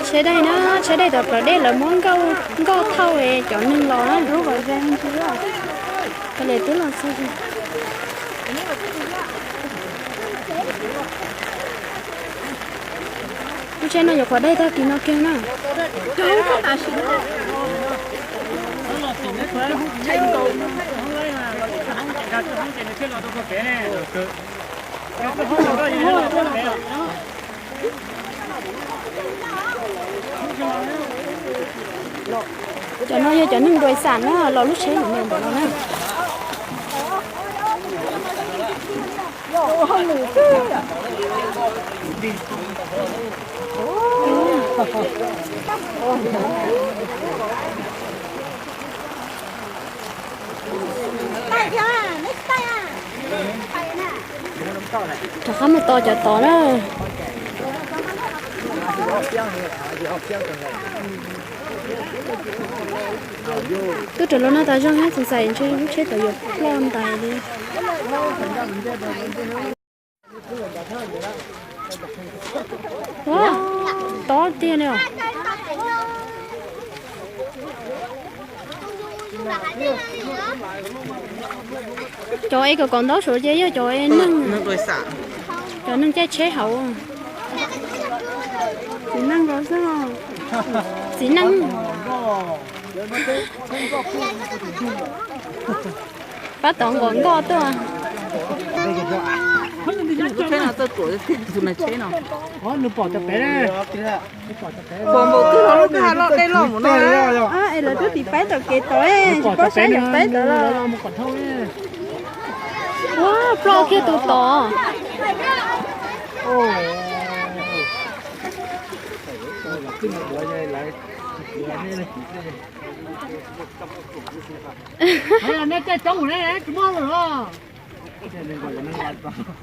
Tsheb daig na, tsheb daig tom plawv dej lawv muab nkoj thauj cov neeg los na. Koj li twb los xwb. Lub tsheb no yuav qhuav daig tag kis no kiag na. Cov no yog cov neeg đuổi sạn na, los lub tsheb ntawm no na. Rov qab mus tos cov tod na. Twb raws los nag tas zog na, txaus ntshai ntshe lub tsheb tod yuav ploj ntais li. Tob tiag li os. Cov es kom kom ntaub saud ces yog cov neeg, cov neeg caij tsheb hauv. Txiv neej los xwb. Txiv neej. Pab tod nquas nkoj tuaj. Lub tsheb no txawj tuam tiag tiag tus niag tsheb no. Nws pom cov pem, pom npaum twg los lub twb ha loj dej loj mus no. Es lawv twb tiv paib tom kev tod, tsis paub saib yam paib tod los. Ua, ploj kiag tus tod. Nej caij coob ne, tsis muaj lawm.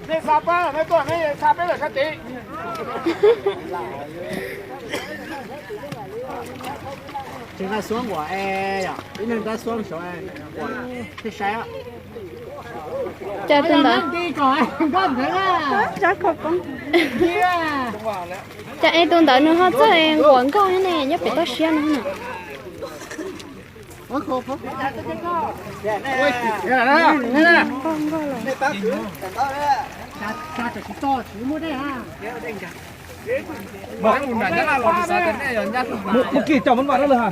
Nej xa pab, nej tuaj, nej xa peb lawm sab tid. Tsis nqa xuab nquas es yom, ib leeg nqa xuab saud, thiaj saib. Cas tus ntawd, cas es tus ntawd nws ho txawj nquas nkoj ne, nyob pem toj siab no na. Mus kis coj mov npaj rau lawm ha.